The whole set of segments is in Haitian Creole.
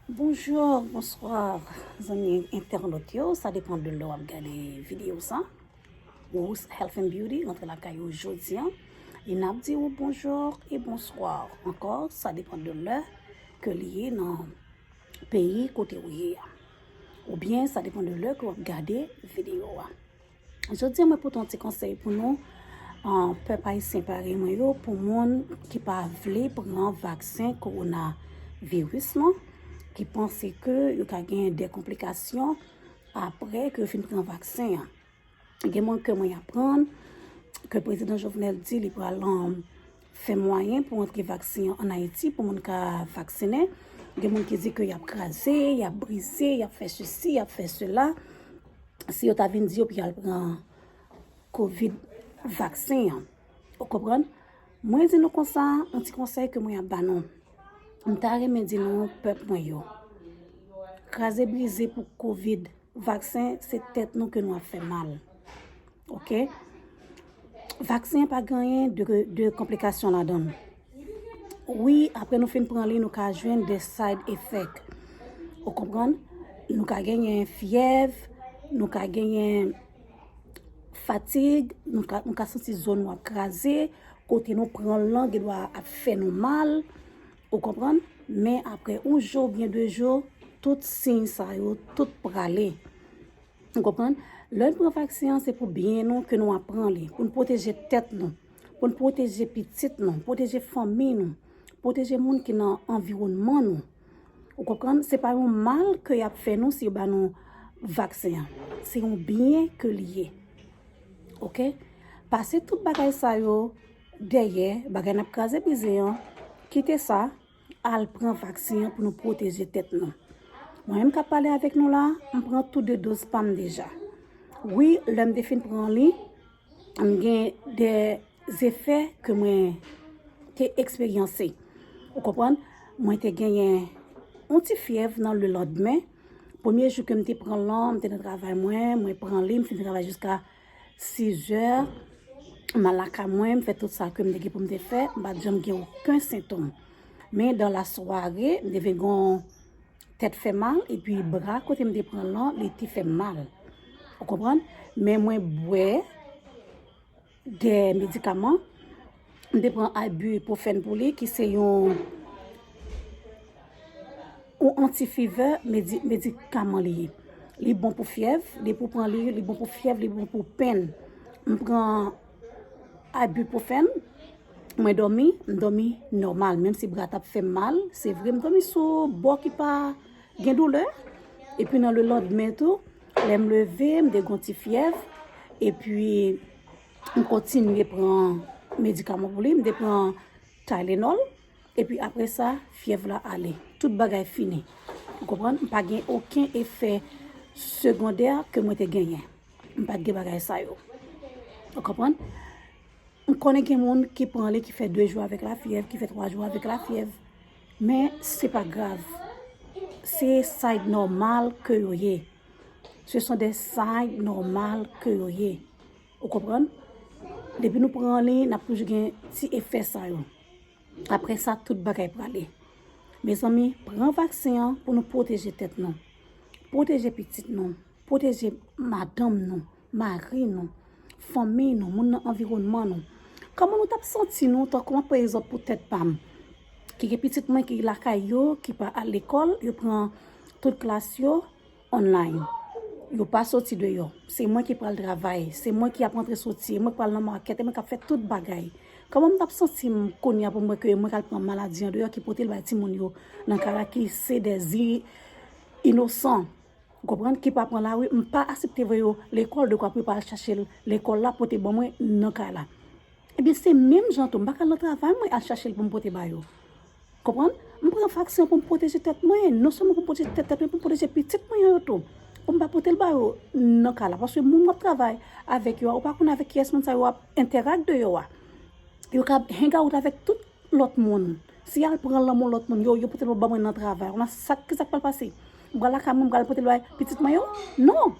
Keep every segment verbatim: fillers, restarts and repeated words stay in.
Bonjou, bonswa, zanmi entènot yo. Sa depann de lè w ap gade videyo sa. Rose Health and Beauty rantre lakay ou jodi a. E n ap di ou bonjou e bonswa ankò. Sa depann de lè ke li ye nan peyi kote ou ye a. Oubyen sa depann de lè ke w ap gade videyo a. Jodi a, mwen pote yon ti konsèy pou nou, ah, pèp ayisyen parèy mwen yo, pou moun ki pa vle pran vaksen kowonaviris lan, ki panse ke yo ka gen de konplikasyon apre ke yo fin pran vaksen an. Gen moun ke mwen aprann ke prezidan Jovenel di li pral, um, fè mwayen pou antre vaksen an ann Ayiti, pou moun ka vaksinen. Gen moun ki di ke y ap kraze, y ap brize, y ap fè sesi, y ap fè sela. Si yo ta vin di yo pou y al pran kovid vaksen an. Ou konprann? Mwen di nou konsa, yon ti konsèy ke mwen ap ba nou. M ta renmen di nou, pèp mwen yo, kraze brize pou kovid vaksen, se tèt nou ke nou ap fè mal. Oke? Vaksen an pa gen anyen de, de konplikasyon ladan l. Wi, apre nou fin pran li, nou ka jwenn de side effect. Ou konprann? Nou ka genyen fyèv, nou ka genyen fatig, nou ka, nou ka santi zo nou ap kraze, kote nou pran l lan gendwa ap fè nou mal. Ou konprann? Men apre yon jou oubyen de jou, tout siy sa yo, tout prale. Ou konprann? Lè n pran vaksen an, se pou byen nou ke nou ap pran li, pou n pwoteje tèt nou, pou n pwoteje pitit nou, pwoteje fanmi nou, pwoteje moun ki nan anviwònman nou. Ou konprann? Se pa yon mal ke y ap fè nou si yo ba nou vaksen an. Se yon byen ke li ye. Oke? Pase tout bagay sa yo dèyè, bagay n ap kraze brize an, kite sa, al pran vaksen an pou nou pwoteje tèt nou. Mwen menm k ap pale avèk nou la, m pran tou de doz pa m deja. Wi, lè m te fin pran li, m gen de zefè ke mwen te eksperyanse. Ou konprann? Mwen te genyen yon ti fyèv nan lelandmen. Premye jou ke m te pran l lan, m te nan travay mwen, mwen pran li, m fin travay jiska sizè, m al lakay mwen, m fè tout sa ke m te gen pou m te fè, m pa t janm gen okenn sentòm. Men dan lasware, m te vin gen yon tèt fè mal, epi bra kote m te pran l lan, li te fè m mal. Ou konprann? Men mwen bwè de medikaman, m te pran ibuprofèn pou li, ki se yon yon anti-fever, medi-, medikaman li ye. Li bon pou fyèv, depi w pran li, li bon pou fyèv, li bon pou penn. M pran ibuprofèn, mwen dòmi, m dòmi nòmal, menm si bra t ap fè m mal, se vre, m dòmi sou bò ki pa gen doulè, epi nan lelandmen tou, lè m leve, m te gen yon ti fyèv, epi m kontinye pran medikaman pou li, m te pran Tylenol, epi apre sa, fyèv la ale. Tout bagay fini. Ou konprann? M pa gen okenn efè segondè ke mwen te genyen. M pa t gen bagay sa yo. Ou konprann? M konnen gen moun ki pran li, ki fè de jou avèk lafyèv, ki fè twa jou avèk lafyèv. Men, se pa grav. Se side nòmal ke yo ye. Ce sont des signes normal ke yo ye. Ou konprann? Depi nou pran li, n ap toujou gen ti efè sa yo. Apre sa, tout bagay prale. Mezanmi, pran vaksen an pou nou pwoteje tèt nou. Pwoteje pitit nou. Pwoteje madanm nou, mari nou, fanmi nou, moun nan anviwònman nou. Kòman nou t ap santi nou, tankou m ap pran egzanp pou tèt pa m, ki gen pitit mwen ki lakay yo, ki pa al lekòl, yo pran tout klas yo online. Yo pa soti deyò. Se mwen ki pral travay, se mwen ki ap rantre soti, e mwen k pral nan makèt, e mwen k ap fè tout bagay. Kòman m t ap santi m kounye a pou m wè ke mwen k al pran maladi an deyò, ki pote l bay timoun yo nan kay la, ki se de inosan, ou konprann, ki pa pran lari, m pa aksepte voye yo lekòl, dekwa pou yo pa al chache l lekòl la, pote ban mwen nan kay la. Ebyen, se menm jan tou, m pa ka al nan travay mwen al chache l pou m pote ba yo. Konprann? M pran vaksen pou m pwoteje tèt mwen, non sèlman pou m pwoteje tèt, tèt mwen, pou m pwoteje pitit mwen yo tou. Pou m pa pote l ba yo nan kay la, paske moun w ap travay avèk yo a, ou pa konn avèk kiyès moun sa yo ap entèrak deyò a. Yo ka hang out avèk tout lòt moun. Si y al pran l nan men lòt moun, yo, yo pote l ban mwen nan travay. Ou konn sa, ki sa k pral pase? M pral lakay mwen, m pral pote l bay pitit mwen yo? Non!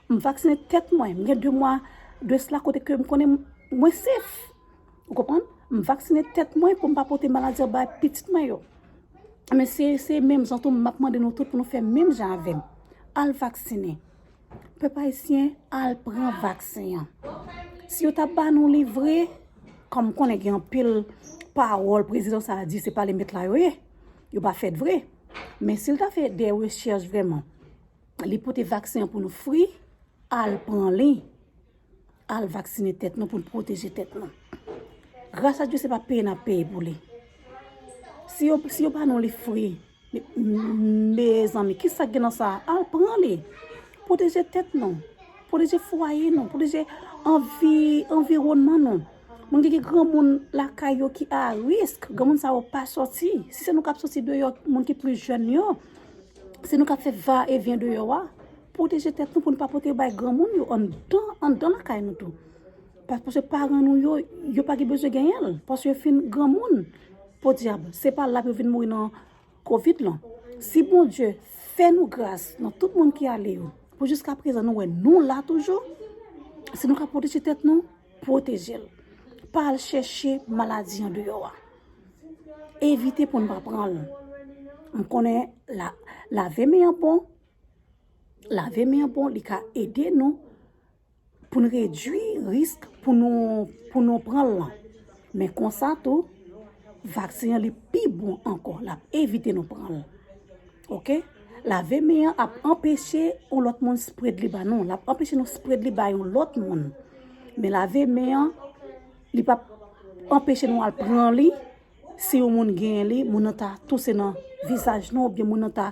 M vaksinen tèt mwen. M gen de mwa de sila kote ke m konnen mwen sef. Ou konprann? M vaksinen tèt mwen pou m pa pote maladi an bay pitit mwen yo. Men se, se menm jan tou, m ap mande nou tout pou nou fè menm jan avè m. Al vaksinen. Pèp ayisyen, al pran vaksen an. Si yo ta ba nou li vre, kòm m konnen gen anpil pawòl prezidan sa a di, se pa li met la yo ye, yo pa fèt vre. Men si l ta fè de rechèch vrèman, li pote vaksen an pou nou fri, al pran li. Al vaksinen tèt nou pou n pwoteje tèt nou. Gras a Dye, se pa peye n ap peye pou li. Si yo, si yo ba nou li fri, me, mezanmi, kisa k gen nan sa? Al pran li. Pwoteje tèt nou. Pwoteje fwaye nou. Pwoteje anvi, anviwònman nou. Moun ki gen granmoun lakay yo ki a risk, granmoun sa yo pa sòti. Si se nou k ap sòti deyò, moun ki pli jèn yo, se nou k ap fè va e vyen deyò a. Pwoteje tèt nou pou nou pa pote yo bay granmoun yo anndan, anndan lakay nou tou. Pa-, paske paran nou yo, yo pa gen bezwen genyen l, paske yo fin granmoun. Podyab, se pa l ap yo vin mouri nan kovid lan. Si Bondye fè nou gras nan tout moun ki ale yo, pou jiska prezan nou wè nou la toujou, si nou ka pwoteje tèt nou, pwoteje l. Pa al chèche maladi an deyò a. Evite pou n pa pran l. M konnen la, lave men an bon. Lave men an bon, li ka ede nou pou n redui risk pou nou, pou nou pran l lan. Men konsa tou, vaksen an li pi bon ankò, l ap evite nou pran l. Oke? Lave men an ap anpeche yon lòt moun spread li ba nou. L ap anpeche nou spread li ba yon lòt moun. Men lave men an, li p ap anpeche nou al pran li. Si yon moun genyen li, moun nan ta touse nan vizaj nou, oubyen moun nan ta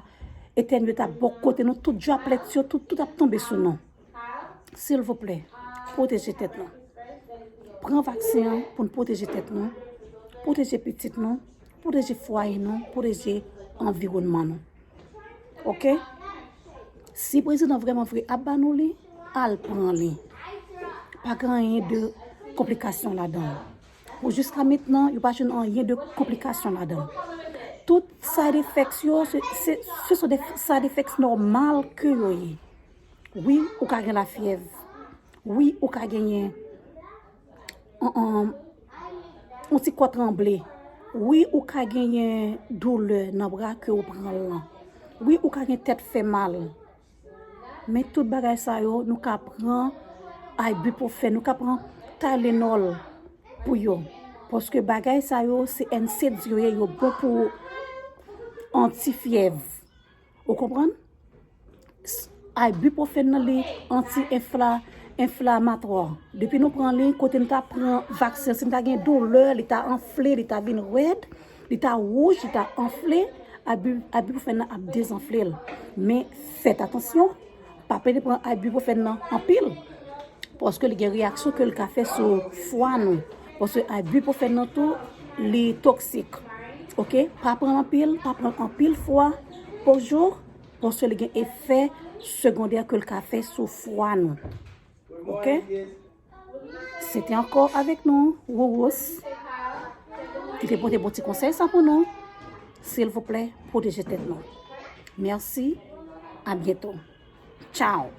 etènye, ta bò kote nou, tout draplèt yo, tout, tout ap tonbe sou nou. Silvouplè, pwoteje tèt nou. Pran vaksen an pou n pwoteje tèt nou, pwoteje pitit nou, pwoteje fwaye nou, pwoteje anviwònman nou. Oke? Si prezidan vrèman vre ap ba nou li, al pran li. Pa gen anyen de konplikasyon ladan l. Pou jiska mentnan, yo pa jwenn anyen de konplikasyon ladan l. Tout side effects yo, se, se, se sont des side effects normal ke yo ye. Wi, ou ka gen lafyèv. Wi, ou ka genyen, an, an, yon ti kò tranble. Wi, ou ka genyen doulè nan bra ke ou pran l lan. Wi, ou ka gen tèt fè mal. Men tout bagay sa yo, nou ka pran ibuprofèn, nou ka pran Tylenol pou yo. Paske bagay sa yo, se NSAIDs yo ye, yo bon pou antifyèv. Ou konprann? S-, ibuprofèn nan, li anti-enfla-, enflamatwa. Depi nou pran li, kote n ta pran vaksen, si n ta gen doulè, li ta anfle, li ta vin rèd, li ta wouj, li ta anfle, ibu-, ibuprofèn nan ap dezanfle l. Men fèt atansyon, pa pede pran ibuprofèn nan anpil. Paske li gen reyaksyon ke l ka fè sou fwa nou. Paske ibuprofèn nan tou, li toksik. Oke? Pa pran l anpil, pa pran l anpil fwa pa jou, paske li gen efè segondè ke l ka fè sou fwa nou. Oke? Se te ankò avèk nou, Rorous, ki te pote bon ti konsèy sa pou nou. Silvouplè, pwoteje tèt nou. Mèsi. A byento. Tchao.